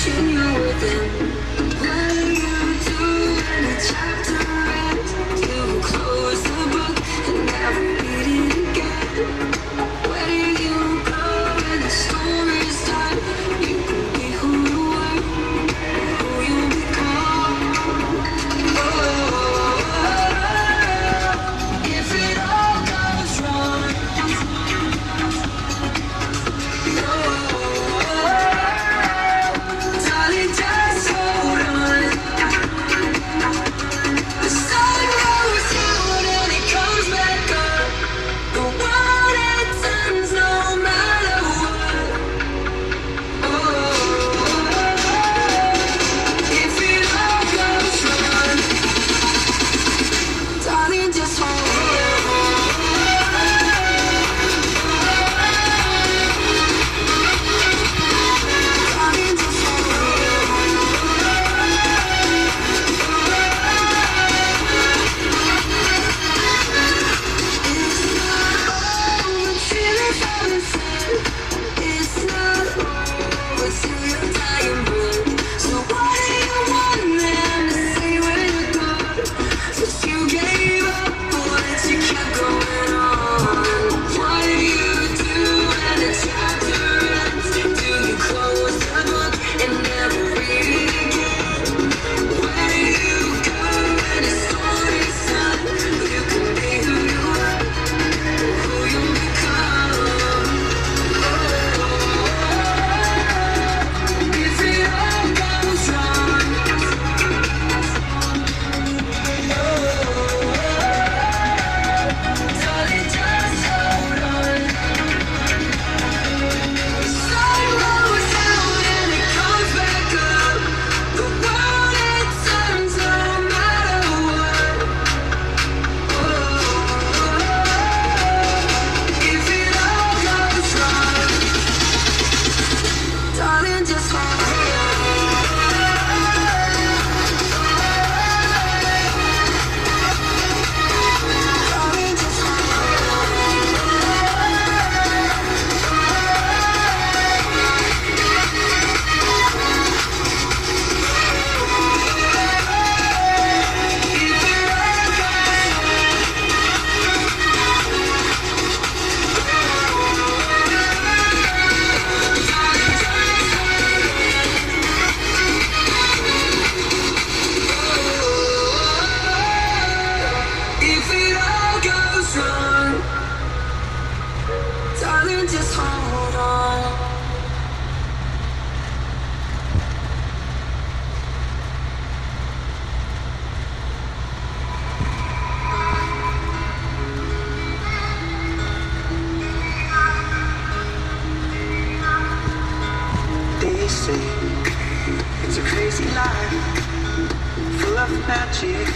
Wishing you were them. What do you do when the chapter ends? Do you close the book and never read it again? Where do you go when the story's done? You can be who you were, who you become. Oh, if it all goes wrong, oh, darling, just hold on. The sun goes down and it comes back up. The world it turns no matter what. Oh, if it all goes wrong, darling, just hold on. Darling, just hold on. It's not over till it's all been said. It's not over till your dying breath. So what do you want them to say when you're gone? That you gave up or that you kept going on? What do you do when the chapter ends? Do you close the book and never read it again? Where do you go when the story's done? You can be who you are, who you become. If it all goes wrong, darling, just hold on. The sun goes down and it comes back up. The world it turns no matter what. Oh, if it all goes wrong, darling, just hold on. Darling, just hold on. If it all goes If it all goes wrong, darling, just hold on. They say it's a crazy life, full of magic.